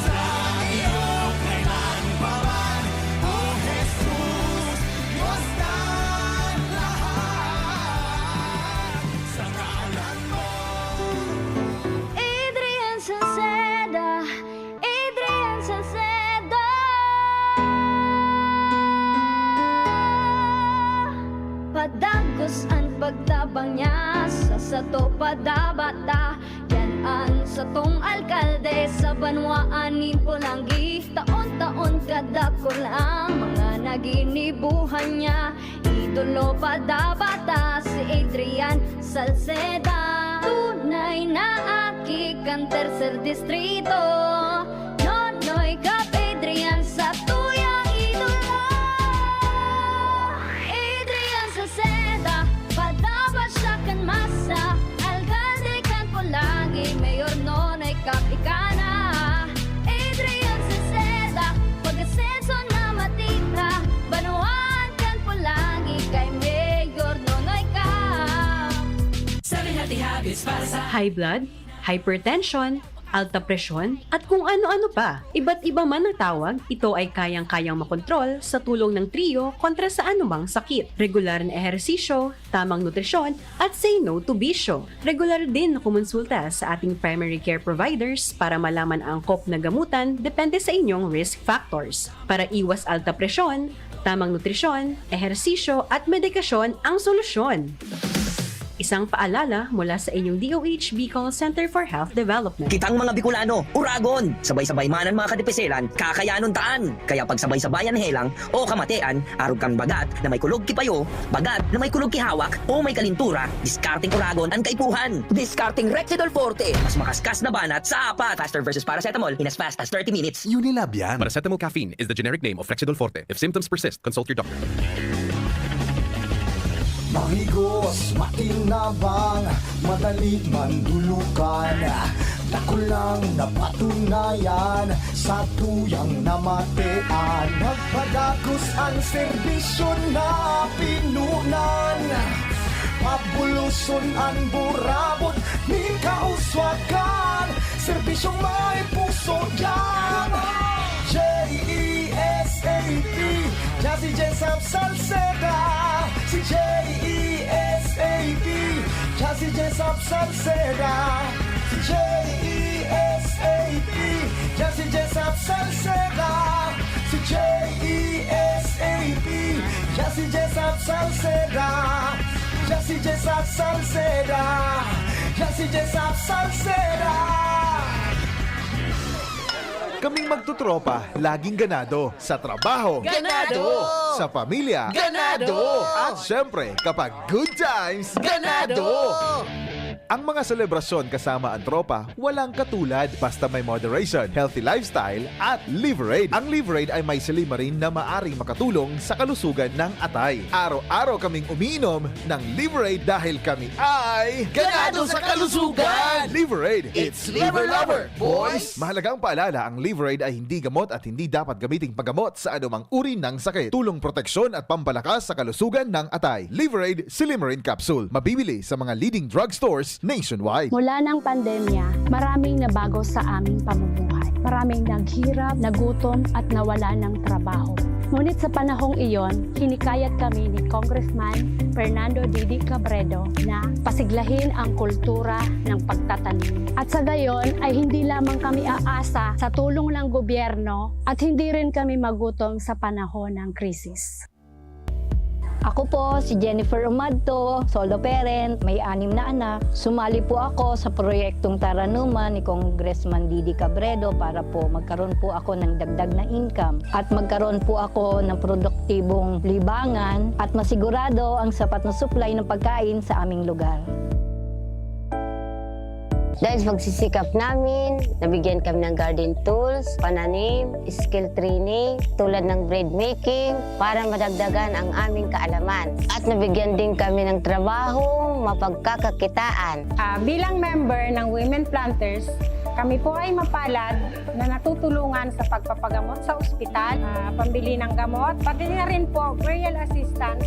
sa iyo kailan pa man, O Jesus, Diyos ng lahat, sa ngalan mo. Adrian Salceda, Adrian Salceda. Padagos an pagtabang niya sa sato padabata. Yan an satong alkalde sa banwaan nin Polangui. Taon-taon kadakul ang mga naginibuhan niya. Idolo padabata si Adrian Salceda. Tunay na aki kan Tercer Distrito. Nonoy Cap Adrian sa tuyang idolo. Adrian Salceda, padaba siya kan masa. Alkalde kan Polangui, Mayor Nonoy Cap ika na. Adrian Salceda, pag-asenso na matira. Banwaan kan Polangui kay Mayor Nonoy Cap. Seven healthy habits para sa High blood, hypertension, alta presyon, at kung ano-ano pa. Iba't iba man ang tawag, ito ay kayang-kayang makontrol sa tulong ng Trio kontra sa anumang sakit. Regular na ehersisyo, tamang nutrisyon, at say no to bisyo. Regular din na kumonsulta sa ating primary care providers para malaman ang angkop na gamutan depende sa inyong risk factors. Para iwas alta presyon, tamang nutrisyon, ehersisyo, at medikasyon ang solusyon. Isang paalala mula sa inyong D O H Bicol Center for Health Development. Kitang mga Bicolano, uragon! Sabay-sabay man an mga kadipiselan, kakayanon taan! Kaya pagsabay-sabayan helang o kamatean, arog kan bagat na may kulog ki payo, bagat na may kulog ki hawak, o may kalintura, diskarteng uragon an kaipuhan! Diskarteng Rexidol Forte! Mas makaskas na banat sa apat! Faster versus paracetamol in as fast as thirty minutes. Unilab yan. Paracetamol caffeine is the generic name of Rexidol Forte. If symptoms persist, consult your doctor. Mahigos, makinabang, madali mandulukan. Dakul nang napatunayan sa tuyang namatean. Nagpadagos an serbisyo na pinunan. Pabuloson an burabot nin kauswagan. Serbisyong may puso diyan. J E S A P. Salceda, si J E S A P. Yan si Jesap Salceda, si J E S A P. Yan si Jesap Salceda, yan si Jesap Salceda, yan si Jesap Salceda. Kaming magtotropa, laging ganado. Sa trabaho, Ganado! Sa pamilya, Ganado! At syempre, kapag good times, Ganado! Ang mga selebrasyon kasama ang tropa, walang katulad. Basta may moderation, healthy lifestyle, at Liverade. Ang Liverade ay may silymarin na maaring makatulong sa kalusugan ng atay. Araw-araw kaming umiinom ng Liverade dahil kami ay Ganado sa kalusugan! Liverade, it's Liver Lover, boys! Mahalagang paalala, ang Liverade ay hindi gamot at hindi dapat gamiting paggamot sa anumang uri ng sakit. Tulong proteksyon at pampalakas sa kalusugan ng atay. Liverade Silymarin Capsule. Mabibili sa mga leading drugstores nationwide. Mula ng pandemya, maraming nabago sa aming pamumuhay. Maraming naghirap, nagutom, at nawala ng trabaho. Ngunit sa panahong iyon, hinikayat kami ni Congressman Fernando Didi Cabredo na pasiglahin ang kultura ng pagtatanim. At sa gayon ay hindi lamang kami aasa sa tulong ng gobyerno at hindi rin kami magutom sa panahon ng krisis. Ako po si Jennifer Umadto, solo parent, may anim na anak. Sumali po ako sa proyektong Taranuman ni Congressman Didi Cabredo para po magkaroon po ako ng dagdag na income at magkaroon po ako ng produktibong libangan at masigurado ang sapat na supply ng pagkain sa aming lugar. Dahil sa pagsisikap namin, nabigyan kami ng garden tools, pananim, skill training, tulad ng bread making, para madagdagan ang aming kaalaman. At nabigyan din kami ng trabaho, mapagkakakitaan. Ah, bilang member ng Women Planters, kami po ay mapalad na natutulungan sa pagpapagamot sa ospital, ah, pambili ng gamot, pati na rin po burial assistance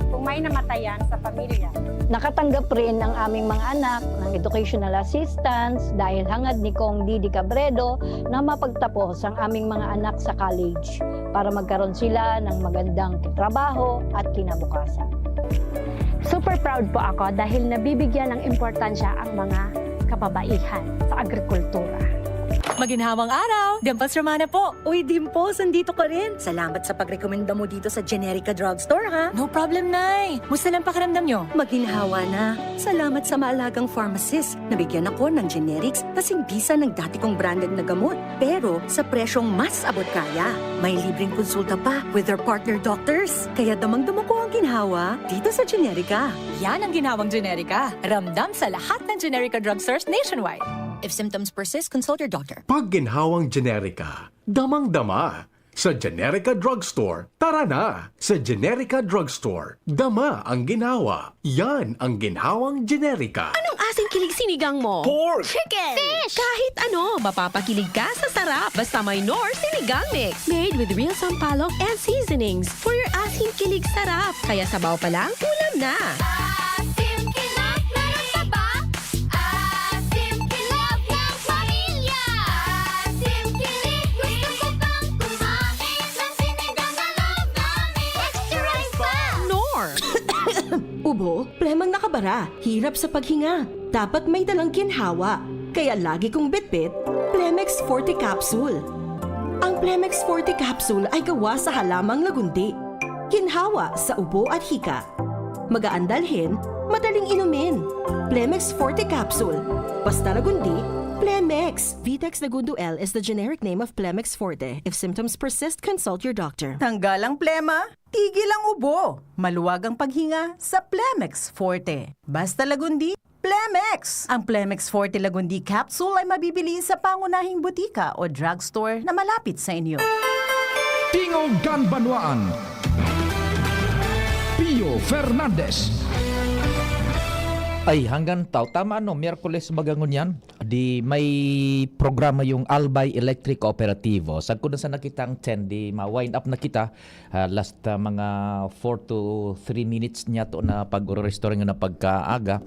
kung may namatayan sa pamilya. Nakatanggap rin ang aming mga anak ng educational assistance dahil hangad ni Cong Didi Cabredo na mapagtapos ang aming mga anak sa college para magkaroon sila ng magandang trabaho at kinabukasan. Super proud po ako dahil nabibigyan ng importansya ang mga kababaihan sa agrikultura. Maginhawang araw! Dimples Romana po! Uy, Dimples, andito ka rin! Salamat sa pagrekomenda mo dito sa Generica Drugstore, ha? No problem, Nay! Musta lang pakiramdam nyo? Maginhawa na. Salamat sa maalagang pharmacist. Nabigyan ako ng generics kasing bisa ng dati kong branded na gamot. Pero sa presyong mas abot kaya. May libreng konsulta pa with their partner doctors. Kaya damang-dama ko ang ginhawa dito sa Generica. Yan ang ginhawang Generica. Ramdam sa lahat ng Generica drugstores nationwide. If symptoms persist, consult your doctor. Pag ginhawang Generica, damang-dama. Sa Generica Drugstore, tara na! Sa Generica Drugstore, dama ang ginhawa. Yan ang ginhawang Generica. Anong asin kilig sinigang mo? Pork! Chicken! Fish! Kahit ano, mapapakilig ka sa sarap. Basta may Knorr Sinigang Mix. Made with real sampalok and seasonings for your asin kilig sarap. Kaya sabaw pa lang, ulam na! Asim kilig, meron taba. Asim kilig ng pamilya. Asim kilig, gusto ko pang kumain ng sinigang na loob namin. Extra rice pa! Knorr! Ubo, plemang nakabara, hirap sa paghinga. Dapat may dalang ginhawa. Kaya lagi kong bitbit, Plemex Forte Capsule. Ang Plemex Forte Capsule ay gawa sa halamang lagundi. Ginhawa sa ubo at hika. Magaan dalhin, madaling inumin. Plemex Forte Capsule. Basta Lagundi, Plemex. Vitex Lagundo L is the generic name of Plemex Forte. If symptoms persist, consult your doctor. Tanggal ang plema, tigil ang ubo, maluwag ang paghinga sa Plemex Forte. Basta Lagundi, Plemex! Ang Plemex Forte Lagundi Capsule ay mabibili sa pangunahing butika o drugstore na malapit sa inyo. Tingog kan Banwaan. Pio Fernandez. Ay, hanggang tao. Tama, no? Miyerkules baga ngunyan. Di may programa yung Albay Electric Cooperativo. Sagkod na sana kita ang ten, di ma-wind up na kita. Ah, last, ah, mga four to three minutes niya to na pag-restore na pagkaaga.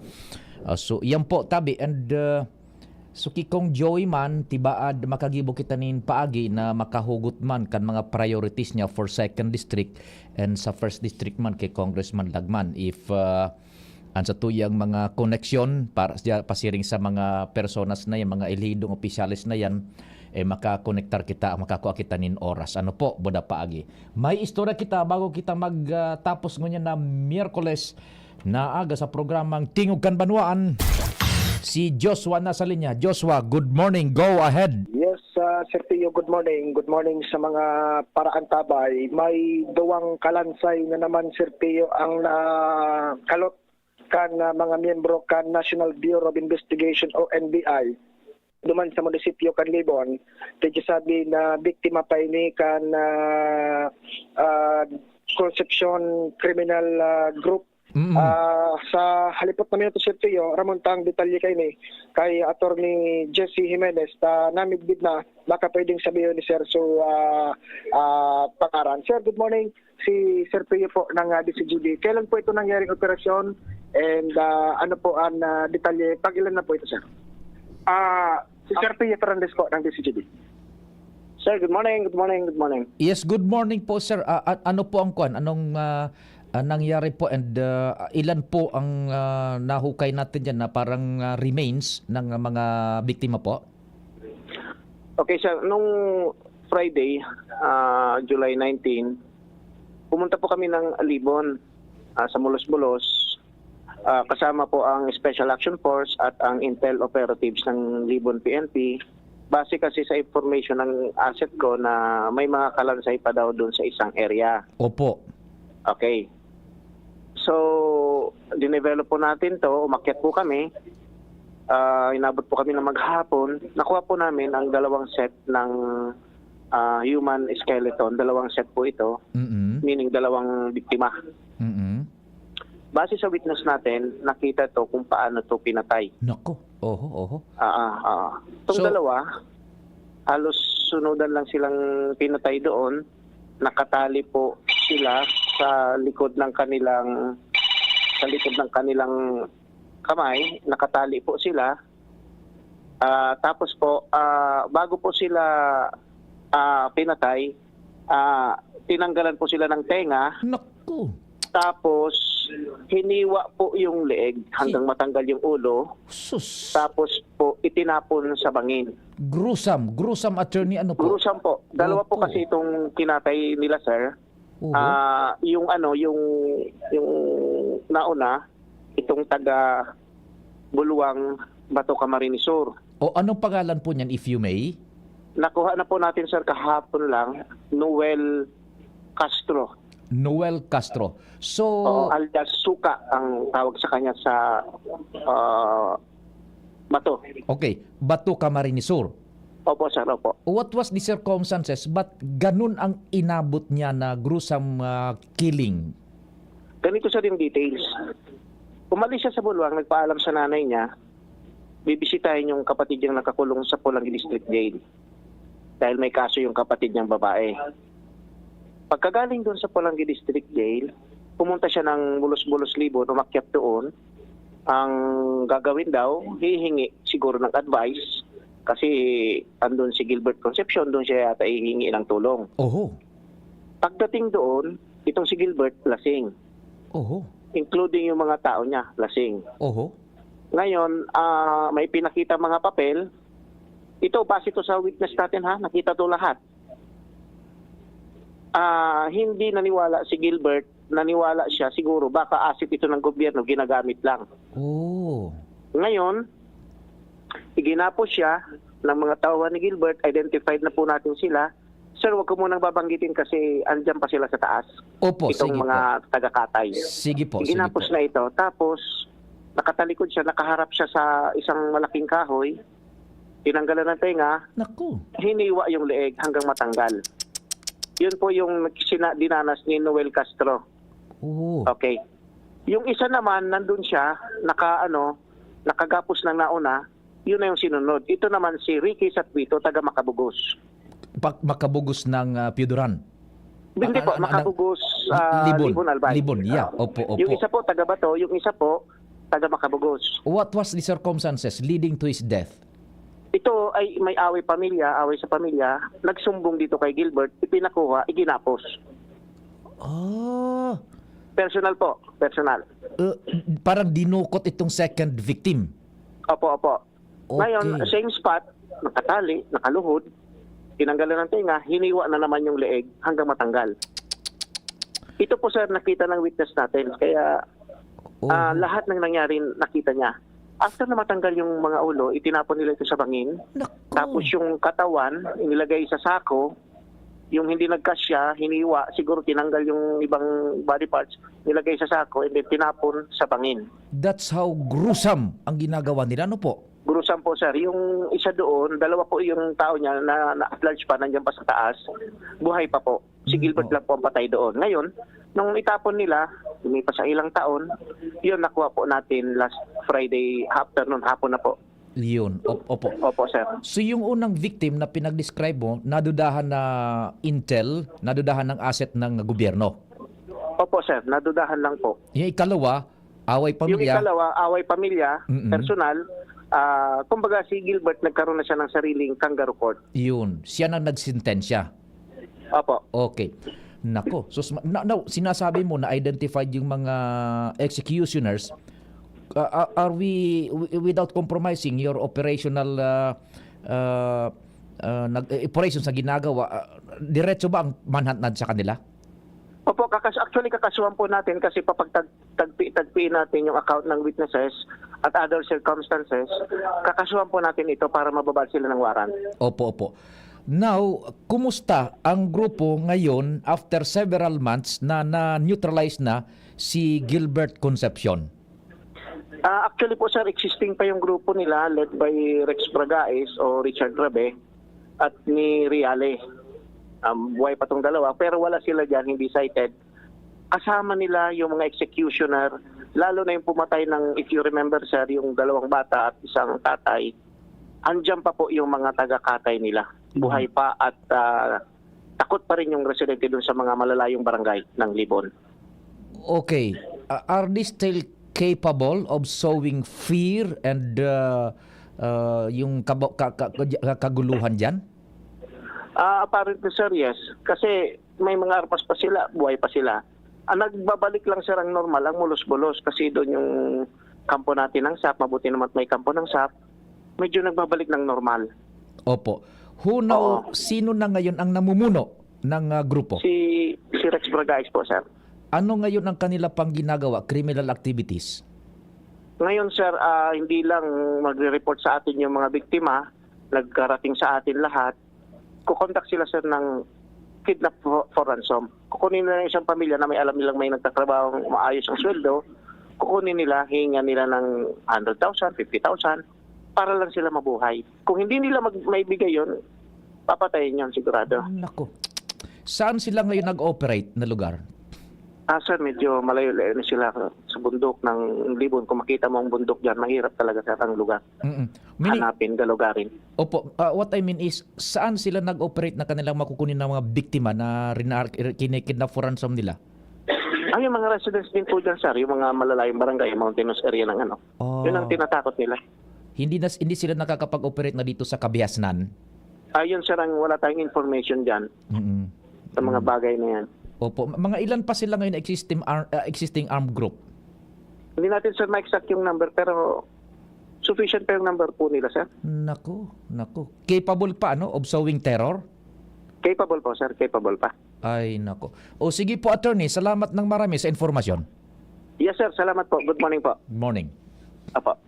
Ah, so, yan po, tabi. And, ah, so, ki Kong Joey man, tibaad makagibo kita nin paagi na makahugot man kan mga priorities niya for second district and sa first district man kay Congressman Lagman. If, ah, Ang satuyang mga koneksyon para sa, pasiring sa mga personas na yan, mga elidong opisyales na yan, eh, makakonektar kita, makakua kita nin oras. Ano po, buda paagi. May istorya kita bago kita magtapos ngunyan na Miyerkules na aga sa programang Tingog Kan Banwaan. Si Joshua nasa linya. Joshua, good morning. Go ahead. Yes, uh, Sir Pio, good morning. Good morning sa mga paraantabay. May duwang kalansay na naman, Sir Pio, ang nakalot kan uh, mga miyembro kan National Bureau of Investigation o N B I duman sa munisipyo kan Libon. Tigsabi na biktima pa ini kan uh, uh, Concepcion Criminal uh, Group. Mm. Uh, sa halipot na minuto, Sir Pio, ramon tang detalye kaini kay Attorney Jesse Jimenez. Uh, namidbid na, baka pwedeng sabihin ni Sir so uh, uh, pangaran. Sir, good morning. Si Sir Pio po ng uh, D C G B. Kailan po ito nangyaring operasyon? And uh, ano po ang uh, detalye? Pag-ilan na po ito, sir? Ah, uh, si Sir Pio Fernandez po ng D C G B. Sir, good morning, good morning, good morning. Yes, good morning po, sir. Uh, ano po ang kwan? Anong uh, uh, nangyari po and uh, ilan po ang uh, nahukay natin dyan na parang uh, remains ng uh, mga biktima po? Okay, sir. Nung Friday, uh, July nineteen, pumunta po kami ng Libon uh, sa Mulos-Bulos uh, kasama po ang Special Action Force at ang Intel Operatives ng Libon P N P. Base kasi sa information ng asset ko na may mga kalansay pa daw doon sa isang area. Opo. Okay. So, dinevelop po natin to, umakyat po kami. Uh, inabot po kami ng maghapon. Nakuha po namin ang dalawang set ng uh, human skeleton. Dalawang set po ito. Mm-hmm. Meaning dalawang biktima. Mm-hmm. Base sa witness natin, nakita to kung paano to pinatay. Nako. Oho, oho. Ah, ah, ah. Itong so, dalawa, halos sunodan lang silang pinatay doon. Nakatali po sila sa likod ng kanilang sa likod ng kanilang kamay, nakatali po sila. Uh, tapos po, uh, bago po sila uh, pinatay, uh, tinanggalan po sila ng tenga. Naku! Tapos, hiniwa po yung leeg hanggang matanggal yung ulo. Sus! Tapos po, itinapon sa bangin. Gruesome, gruesome, attorney, ano po? Gruesome po. Dalawa po kasi itong kinatay nila, sir. Uh-huh. Uh, yung ano, yung yung nauna, itong taga Buluang, Bato, Camarines Sur. O anong pangalan po niyan, if you may? Nakuha na po natin, sir, kahapon lang, Noel Castro. Noel Castro. So, Oo, alias Suka ang tawag sa kanya sa uh, Bato. Okay, Bato, Camarines Sur. Opo, sir, opo. What was the circumstances? Ba't ganun ang inabot niya na gruesome uh, killing? Ganito, sir, yung details. Umalis siya sa Buluang, nagpaalam sa nanay niya, bibisitahin yung kapatid niyang nakakulong sa Polangui District Jail. Dahil may kaso yung kapatid niyang babae. Pagkagaling doon sa Polangui District Jail, pumunta siya ng Bulos-Bulos Libon, umakyat doon. Ang gagawin daw, hihingi siguro ng advice kasi andun si Gilbert Concepcion, doon siya yata hihingi ng tulong. Oho. Pagdating doon, itong si Gilbert, lasing. Oho. Including yung mga tao niya, lasing. Oho. Ngayon, uh, may pinakita mga papel. Ito, base to sa witness natin ha, nakita to lahat. Uh, hindi naniwala si Gilbert, naniwala siya siguro baka asset ito ng gobyerno, ginagamit lang. Oh. Ngayon, iginapos siya ng mga tauhan ni Gilbert, identified na po natin sila. Sir, wag ko munang babanggitin kasi andyan pa sila sa taas. Opo, itong sige mga po. taga-Katay. Sige po, Iginapos sige po. na ito. Tapos, nakatalikod siya, nakaharap siya sa isang malaking kahoy. Tinanggalan ng tenga, Naku. hiniwa yung leeg hanggang matanggal. Yun po yung sina- dinanas ni Noel Castro. Oo. Okay. Yung isa naman, nandun siya, naka, ano, nakagapos ng nauna, yun na yung sinunod. Ito naman si Ricky Satwito, taga Macabugos. Pag makabugos ng ah, Pioduran. Hindi po, Ah, ah, Macabugos, ah, Libon. Libon, Albay. Libon, yeah. Oo. Opo, opo. Yung isa po, taga Bato, yung isa po, taga Macabugos. What was the circumstances leading to his death? Ito ay may away pamilya, away sa pamilya, nagsumbong dito kay Gilbert, ipinakuha, iginapos. Ah, Personal po, personal. uh, parang dinukot itong second victim. Opo, opo. Ngayon, Okay. same spot, nakatali, nakaluhod, tinanggalan ng tenga, hiniwa na naman yung leeg hanggang matanggal. Ito po, sir, nakita ng witness natin. Kaya, ah, Oho. lahat ng nangyari, nakita niya. After na matanggal yung mga ulo, itinapon nila ito sa bangin. Naku. Tapos yung katawan, inilagay sa sako. Yung hindi nagkasya, hiniwa, siguro tinanggal yung ibang body parts, nilagay sa sako, and then tinapon sa bangin. That's how gruesome ang ginagawa nila, ano po? Gruesome po, sir. Yung isa doon, dalawa po yung tao niya na, na at large pa, nandiyan pa sa taas. Buhay pa po. Si Mm, Gilbert oh. lang po ang patay doon. Ngayon, nung itapon nila, lumipas ang ilang taon, yun, nakuha po natin last Friday afternoon, hapon na po. Yun, op-, opo. Opo, sir. So, yung unang victim na pinag-describe mo, nadudahan na intel, nadudahan ng asset ng gobyerno? Opo, sir. Nadudahan lang po. Yung ikalawa, away Yung pamilya? ikalawa, away pamilya, Mm-mm. personal. Ah, kumbaga, si Gilbert nagkaroon na siya ng sariling kangaroo court. Yun, siya nang nagsentensya. Opo. Okay. Nako, sus, ma-, na-, now, sinasabi mo na identified yung mga executioners. Ah, ah, are we, wi-, without compromising your operational, ah, ah, ah, nag-, eh, operation sa ginagawa, ah, diretso ba ang manhunt na sa kanila? Opo, kakas-, actually, kakasuhan po natin kasi papagtag-, tagpi-, tagpiin natin yung account ng witnesses at other circumstances. Kakasuhan po natin ito para mababal sila ng warrant. Opo, opo. Now, kumusta ang grupo ngayon after several months na na-neutralize na si Gilbert Concepcion? Ah, actually po, sir, existing pa yung grupo nila led by Rex Bragais o Richard Rabe at ni Riale. Um, buhay pa tong dalawa, pero wala sila diyan, hindi cited. Kasama nila yung mga executioner, lalo na yung pumatay ng, if you remember, sir, yung dalawang bata at isang tatay, andiyan pa po yung mga taga-katay nila. Buhay pa at, ah, takot pa rin yung residente dun sa mga malalayong barangay ng Libon. Okay. Uh, are they still capable of sowing fear and, uh, uh, yung kabo-, ka-, ka-, ka-, kaguluhan diyan? Ah, apparently, sir, yes. Kasi may mga armas pa sila, buhay pa sila. Ang nagbabalik lang, sir, ang normal, ang mulos-bulos. Kasi doon yung kampo natin ng sap, mabuti naman may kampo ng sap, medyo nagbabalik ng normal. Opo. Who now, Oo. sino na ngayon ang namumuno ng, ah, grupo? Si, si Rex Bragais po, sir. Ano ngayon ang kanila pang ginagawa, criminal activities? Ngayon, sir, ah, hindi lang magre-report sa atin yung mga biktima, nagkarating sa atin lahat. Kukontak sila, sir, ng kidnap for, for ransom. Kukunin nila yung isang pamilya na may alam nilang may nagtatrabahong maayos ang sweldo, kukunin nila, hihingan nila ng hundred thousand, fifty thousand, para lang sila mabuhay. Kung hindi nila mag-, maibigay yun, papatayin yun, sigurado. Naku. Saan sila ngayon nag-operate na lugar? Ah, sir, medyo malayo-layo na sila sa bundok ng Libon. Kung makita mo ang bundok dyan, mahirap talaga, sir, ang lugar. Mm-mm. Mini- Hanapin, galugarin. Opo, ah, what I mean is, saan sila nag-operate na kanilang makukunin ng mga biktima na rinar-, kinikidnap for ransom nila? Ay, yung mga residents din po dyan, sir, yung mga malalayong barangay, mountainous area ng ano. Oh. Yun ang tinatakot nila. Hindi na, hindi sila nakakapag-operate na dito sa Kabiasnan? Ah, yun, sir, ang wala tayong information dyan Mm-mm. sa mga Mm. bagay na yan. Opo. M-, mga ilan pa sila ngayon existing ar-, ah, existing armed group? Hindi natin, sir, ma-exact yung number, pero sufficient pa yung number po nila, sir. Naku, naku. Capable pa, ano, of sowing terror? Capable po, sir. Capable pa. Ay, naku. O, sige po, attorney. Salamat ng marami sa informasyon. Yes, sir. Salamat po. Good morning po. Good morning. Apo.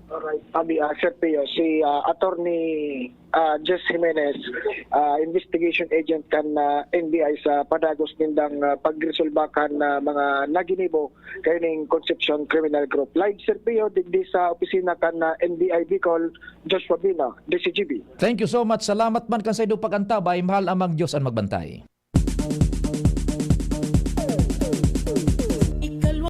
Alright, Abi, ah, Sir Pio, si, ah, Attorney, ah, Jess Jimenez, ah, investigation agent kan, ah, N B I sa padagos nindang, ah, pagresolba kan, ah, mga naginibo kaining Concepcion Criminal Group. Live, Sir Pio, digdi sa opisina kan, ah, N B I Bicol, Joshua Bino, D C G B. Thank you so much. Salamat man kan saindong pag-antabay. Mahal amang Diyos an magbantay.